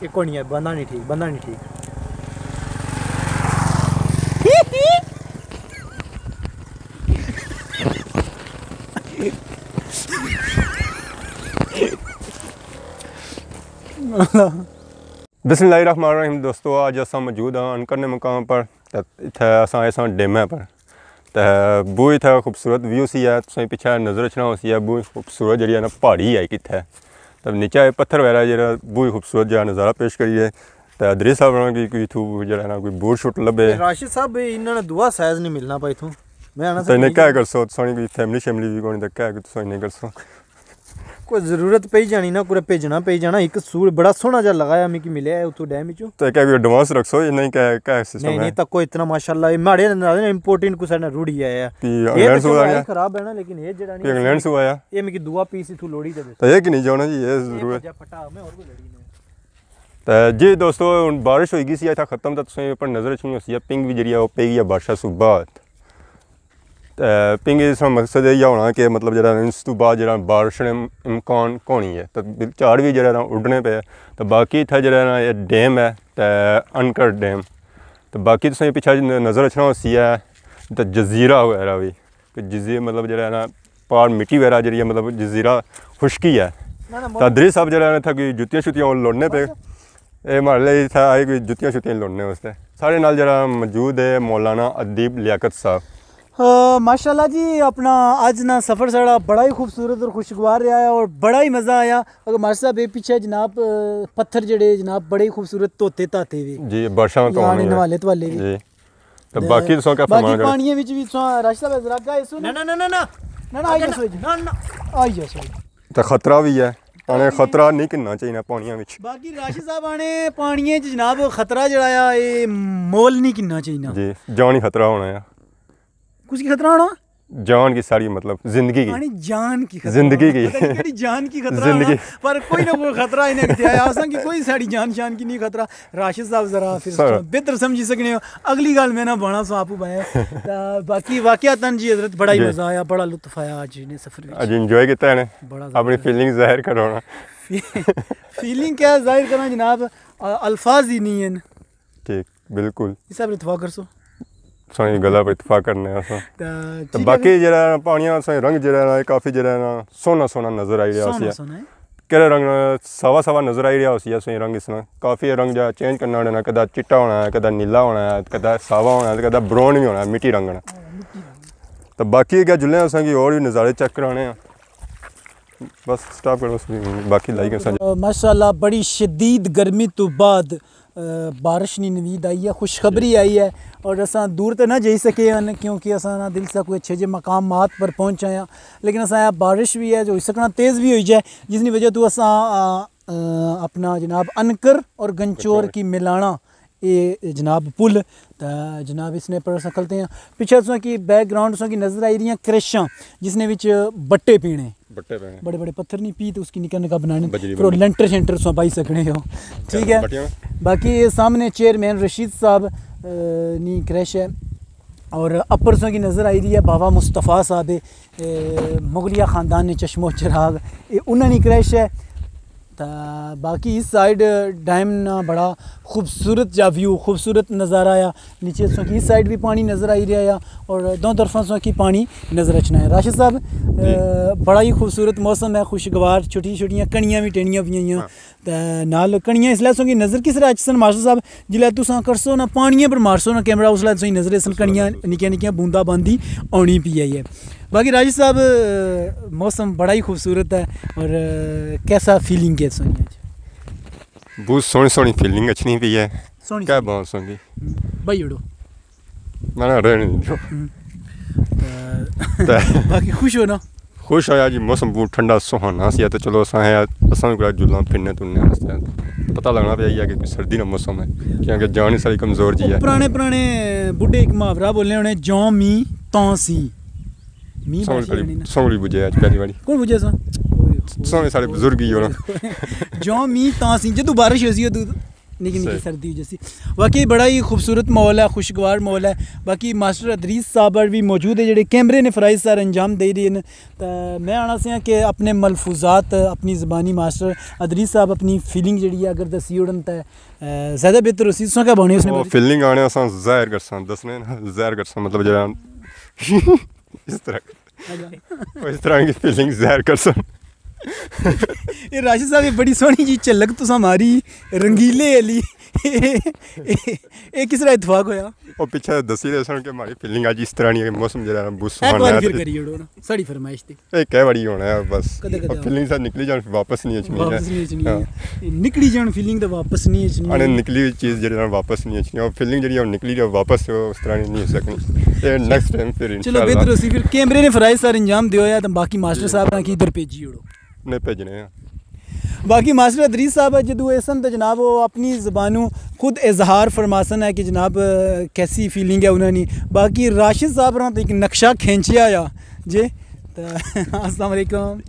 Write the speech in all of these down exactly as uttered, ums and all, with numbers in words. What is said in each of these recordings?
ایک کونی ہے، بندہ نہیں ٹھیک، بندہ نہیں ٹھیک۔ بسم اللہ الرحمن الرحیم۔ دوستو، اج اساں موجود ہاں انکر نے مقام پر۔ تے اتھے اساں آئے ساں ڈیمے پر۔ تے بہت اتھے خوبصورت ویو سی ہے، تساں پچھے نظر اچھنا ہوسی ہے، بہت خوبصورت جیڑی ہے نا پہاڑی ہے کتھے۔ تے نیچے اے پتھر وغیرہ جیڑا بہت خوبصورت جیہا نظارہ پیش کریے۔ تے ادریس صاحب ہوراں کی کوئی اتھوں جیڑا نا کوئی بوٹ شوٹ لبھے۔ تے راشد صاحب، انہاں نے دعا سائز نہیں ملنا پائی اتھوں۔ میں آنا تے انہیں سمجھی کیا کرسو، تساں کی فیملی شیملی بھی کونی، تے کیا کہ تساں انہیں کرسو۔ کوئی ضرورت پئی جانی نا، کوئی بھیجنا پئی جانا۔ ایک سوٹ بڑا سوہنا جا لگایا، میکی ملیا ہے اتھوں ڈیم وچوں۔ تے کیا کوئی ایڈوانس رکھسو یا نہیں؟ کیا، کیا سسٹم نہیں، ہے؟ نہیں، تک کوئی اتنا ماشاءاللہ، اے ماڑے اندازے نا امپورٹنٹ کسے نے روڑی آیا ہے۔ کہ یہ انگلینڈ تو سو چلو آیا؟ خراب ہے نا، لیکن یہ جڑا کہ نہیں انگلینڈ سو آیا؟ یہ میکی دعا پیس اتھوں لوڑی تے دے۔ تے یہ کہ نہیں جانا جی، یہ یہ ضرورت۔ بھجا پھٹا، میں اور کوئی لڑی نہیں۔ تے جی دوستو، ہن بارش ہوئی گئی سی اتھا ختم، تے تساں اپر نظر اچھنی ہوسی ہے، پنگ بھی جڑی ہے، وہ پئی گئی ہے بارشاں صبح۔ تے پنگ اس نا مقصد یہ ہونا کہ مطلب جڑا اس تو بعد جڑا بارش نے امکان کونی ہے، تے جھاڑ بھی جڑا نا اڈنے پے۔ تے باقی اتھا جڑا نا یہ ڈیم ہے، تے انکر ڈیم۔ تے باقی تساں پچھا نظر اچھنا ہوسی ہے، تے جزیرہ وغیرہ بھی۔ کہ جزیرے مطلب جڑا ہے نا، پار مٹی وغیرہ جڑی ہے، مطلب جزیرہ خشکی ہے۔ نہ، نہ، تے ادریس صاحب جڑا ہے نا، اتھا کوئی جتیاں شتیاں ہن لوڑنے پے۔ اے ماڑے لئی اتھا آئے کوئی جتیاں شتیاں لوڑنے واسطے۔ ساڑے نال جڑا موجود ہے مولانا ادیب لیاقت صاحب۔ آ، ماشاءاللہ جی، اپنا اج نا سفر ساڑا بڑا ہی خوبصورت اور خوشگوار رہا ہے اور بڑا ہی مزہ آیا۔ اگر ماشاءاللہ بے پیچھے جناب، آ، پتھر جڑے جناب بڑے ہی خوبصورت دھوتے دھاتے وے۔ جی، بارشاں تو یعنی ہونے۔ نوالے توالے وے۔ جی۔ تے تے باقی تساں کیا باقی فرمان کرو؟ پانیاں وچ وی تساں راشد صاحب ذرا گائے سو نا؟ نہ، نہ، نہ، نہ، نہ۔ نہ، نہ، آئی جاسو جی۔ نہ، نہ۔ آئی جاسو جی۔ تے خطرہ وی ہے۔ آنے خطرہ نہیں گھننا چاہیے پانیاں وچ۔ باقی راشد صاحب آنے پانیاں وچ جناب خطرہ جڑا آ، اے مول نہیں گھننا چاہیے۔ جی، جان ہی خطرہ ہونا ہے۔ کس کی خطرہ ہونا؟ جان کی ساری مطلب زندگی کی۔ آنے جان کی خطرہ زندگی ہونا۔ کی۔ پتہ نہیں کیڑی جان کی خطرہ زندگی۔ ہونا، پر کوئی نہ کوئی خطرہ انہیں کیتے آیا۔ اساں کی کوئی ساڑی جان شان کی نہیں خطرہ۔ راشد صاحب ذرا پھر سر۔ بہتر سمجھی سکنے ہو۔ اگلی گل میں نہ بانا سو آپو بائے۔ تا باقی واقعتاً جی حضرت بڑا ہی جی۔ مزہ آیا، بڑا لطف آیا اج نے سفر وچ۔ اج انجوائے کیتا ہے نے؟ بڑا زیادہ۔ اپنی فیلنگ ظاہر کرو نا۔ فی-، فیلنگ کیا ظاہر کراں جناب، آ، الفاظ ہی نہیں ہیں۔ ٹھیک، بالکل۔ اس پر اتفاق کرسو۔ سوہنی گلاں پر اتفاق کرنے آں اساں۔ تے تے ٹھیک ہے باقی جی۔ جیڑا پانیاں سوہنی رنگ جیڑا نا، کافی جیڑا نا سوہنا سوہنا نظر آئی رہیا ہوسی۔ سوہنا سوہنا ہے۔ کیڑا رنگ ساوا ساوا نظر آئی رہیا ہوسی، سوہنی رنگ اس نا۔ کافی رنگ جا چینج کرنا ہونا، کدے چٹا ہونا ہے، کدے نیلا ہونا ہے، کدے ساوا ہونا ہے، کدے براؤن وی ہونا ہے، مٹی رنگ ہونا ہے۔ ہاں، مٹی رنگ۔ تے باقی اگے جلنے آں اساں کی ہور وی نظارے چیک کرانے آں۔ بس سٹاپ کرو، باقی لائی گئے ساں۔ ماشاءاللہ، بڑی شدید گرمی تو بعد، آ، بارش نی نوید آئی ہے، خوشخبری آئی ہے، اور اساں دور تے نہ جائی سکے ہن کیونکہ اساں نا دل سا کوئی اچھے جے مقامات پر پہنچ آیا، لیکن اساں بارش بھی ہے جو اس طرح تیز بھی ہوئی جائے، جس نی وجہ تو اساں، آ، آ، اپنا جناب انکر اور گنچور گنچور۔ کی ملانا اے جناب پل، تے جناب اس نے پر اساں کھلتے ہیں۔ پیچھے تساں کی بیک گراؤنڈ تساں کی نظر آئی رہی ہیں کریشاں، جس نے وچ بٹے پینے۔ بٹے پینے۔ بڑے بڑے پتھر نہیں پی تے اس کی نکا نکا بنانے۔ بجری پھر او بنی۔ لینٹر شینٹر تساں بائی سکنے ہو۔ ٹھیک ہے۔ بٹیاں۔ باقی یہ سامنے چیئرمین رشید صاحب، آ، نی کریش ہے۔ اور اپر تساں کی نظر آئی رہی ہے بابا مصطفیٰ صاحب، اے، مغلیہ خاندان نے چشم و چراغ، اے انہاں نی کریش ہے۔ تا باقی اس سائیڈ ڈیم نا بڑا خوبصورت جا ویو، خوبصورت نظارہ آیا۔ نیچے تساں کی اس سائیڈ بھی پانی نظر آئی رہیا ہے اور دو طرفاں تساں کی پانی نظر اچھنا ہے۔ راشد صاحب، جی۔ اے، بڑا ہی خوبصورت موسم ہے، خوشگوار، چھوٹی چھوٹیاں کنیاں بھی ٹینیاں پیاں ہوئیاں۔ ہاں۔ تے نال کنیاں اس لے تساں کی نظر کس طرح اچھسن ماسٹر صاحب؟ جلے تساں کرسو نا پانیاں پر مارسو نا کیمرہ، اس لے تساں کی نظر اسن کنیاں نکیاں نکیاں بونداں باندی آنی پی آئی ہے۔ باقی راجی صاحب، موسم بڑا ہی خوبصورت ہے اور کیسا فیلنگ ہے تساں کی اج؟ بہت سوہنی سوہنی فیلنگ اچھنی پی ہے۔ سوہنی کیا سوہنی۔ بات سنگی۔ بھائی اڑو۔ میں نہ رہنے دیندو۔ ہوں۔ تے تے باقی خوش ہو نا؟ خوش ہویا جی، موسم بہت ٹھنڈا سہانا سی، تے چلو اساں ہے، اساں بھی کڑا جلاں پھرنے ترنے واسطے۔ پتہ لگنا پیا یہ کہ کوئی سردی نا موسم ہے، کیونکہ جان ہی ساری کمزور جی او ہے۔ پرانے پرانے بڈھے ایک محاورہ بولے ہونے، "جاں می تاں سی۔" می سونگلی باشی بڑی، نہیں نا۔ سونگلی بجے اج پہلی باری۔ کون بجے سا؟ اوئے ہوئے۔ سونگلی سارے بزرگ ہی ہونا۔ "جاں می تاں سی۔" جدوں بارش ہوئی سی، ادوں نکی نکی صحیح۔ سردی ہوئی جاسی۔ واقعی بڑا ہی خوبصورت ماحول ہے، خوشگوار ماحول ہے۔ باقی ماسٹر ادریس صاحب اور بھی موجود ہے، جڑے کیمرے نے فرائض سر انجام دے رہے ہیں۔ تو میں آنا سیاں کہ اپنے ملفوظات، اپنی زبانی ماسٹر ادریس صاحب اپنی فیلنگ جڑی ہے اگر دسی اڑن تے، اے، زیادہ بہتر ہوسی۔ تساں کیا بانے اس نے وہ بارے؟ فیلنگ آنے اساں ظاہر کرساں، دسنے نا، ظاہر کرساں، مطلب جڑا اس طرح، اچھا۔ اس طرح کی فیلنگ ظاہر کرساں۔ اے راشد صاحب، یہ بڑی سوہنی جی جھلک تساں ماری، رنگیلے علی۔ اے کس طرح اتفاق ہویا؟ وہ پیچھے دسی رہے سن کہ ہماری فیلنگ اج اس طرح نہیں ہے، موسم جڑا ہے بہت ایک سہانا بار ہے۔ پھر کری اوڑو نا، ساڑی فرمائش تھی۔ اے کئی واری ہونا ہے بس۔ کدے کدے اور فیلنگ سا نکلی جان، واپس نہیں اچھنی ہے۔ واپس نہیں اچھنی ہاں۔ ہے۔ اے نکلی جان فیلنگ تے واپس نہیں اچھنی انے ہے۔ نکلی ہوئی چیز جڑی نا واپس نہیں اچھنی، اور فیلنگ جڑی ہے وہ نکلی جائے، واپس اس طرح نہیں ہو سکنی۔ اے نیکسٹ ٹائم پھر چلو انشاءاللہ۔ بہتر ہوسی، پھر کیمرے نے فرائض سر انجام دیو یا تاں باقی ماسٹر صاحب نے کی ادھر بھیجی اوڑو۔ نے بھیجنے ہیں۔ باقی ماسٹر ادریس صاحب جدوں ایسن تے جناب وہ اپنی زبانوں خود اظہار فرماسن ہے کہ جناب، کیسی فیلنگ ہے انہاں نی۔ باقی راشد صاحب نے تو ایک نقشہ کھینچیا یا جی۔ تو السلام علیکم۔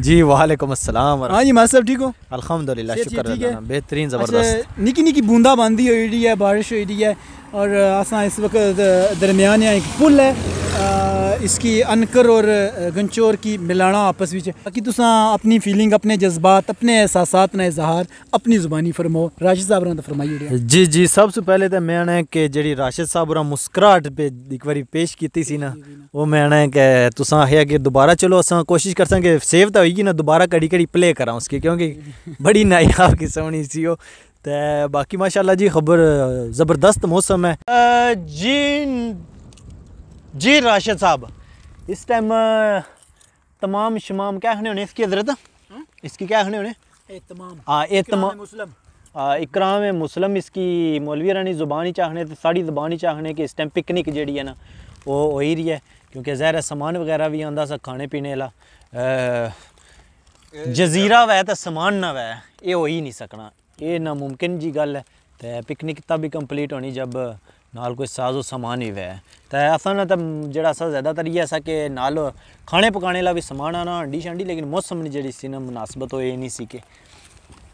جی وعلیکم السلام ورحمۃ۔ ہاں جی ماسٹر صاحب ٹھیک ہو؟ الحمدللہ، صحت شکر ٹھیک ہے؟ اللہ، بہترین، اچھا، زبردست۔ نکی نکی بونداں باندی ہوئی رہی ہے، بارش ہوئی رہی ہے، اور اساں اس وقت درمیان یا ایک پل ہے، اس کی انکر اور گنچور کی ملانا آپس وچ۔ باقی تساں اپنی فیلنگ، اپنے جذبات، اپنے احساسات نا اظہار اپنی زبانی فرماؤ، راشد صاحب ہوراں تے فرمائی اوڑیا۔ جی جی، سب سے پہلے تے میں آنا ہے کہ جیڑی راشد صاحب ہوراں مسکراہٹ پہ ایک واری پیش کیتی سی نا، جی جی۔ وہ میں آنا ہے کہ تساں آخیا کہ دوبارہ چلو اساں کوشش کرساں کہ سیو تے ہوئی گی نا، دوبارہ کڑی کڑی پلے کراں اس کی، کیونکہ بڑی نایاب قسم نی سی وہ۔ تے باقی ماشاءاللہ جی خبر زبردست موسم ہے۔ آ، جی، جی راشد صاحب، اس ٹائم تمام شمام کیا آخنے ہونے اس کی حضرت؟ ہاں؟ اس کی کیا آخنے ہونے؟ اہتمام۔ ہاں، اہتمام۔ اکرام مسلم۔ ہاں، اکرام مسلم اس کی مولوی ہورانی زبان ہی چاہنے تے ساڑی زبان ہی چاہنے کہ اس ٹائم پکنک جیڑی ہے نا، وہ ہوئی رہی ہے، کیونکہ ظاہر ہے سامان وغیرہ بھی آندا سا کھانے پینے والا۔ آ، جزیرہ وے تے سامان نہ وے، یہ ہوئی نہیں سکنا۔ اے ناممکن جی گل ہے۔ تے پکنک تب ہی کمپلیٹ ہونی جب نال کوئی ساز و سامان ہی وے۔ تے اساں نا تے جیڑا اساں زیادہ تر یہ سا کہ نال کھانے پکانے لا بھی سامان آنا، ہانڈی شانڈی، لیکن موسم نی جیڑی سی نا مناسبت، او اے نہیں سی کہ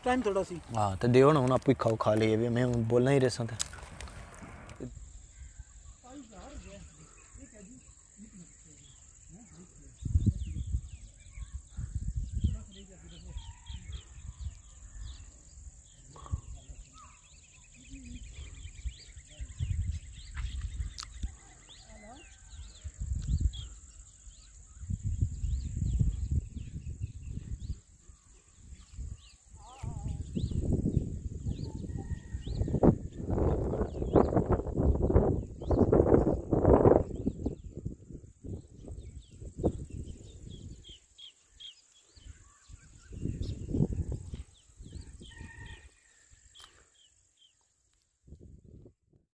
ٹائم تھوڑا سی۔ ہاں، تے دیو نا ہن آپ ہی کھاؤ، کھا لیے بھی، میں ہن بولنا ہی رہساں تے۔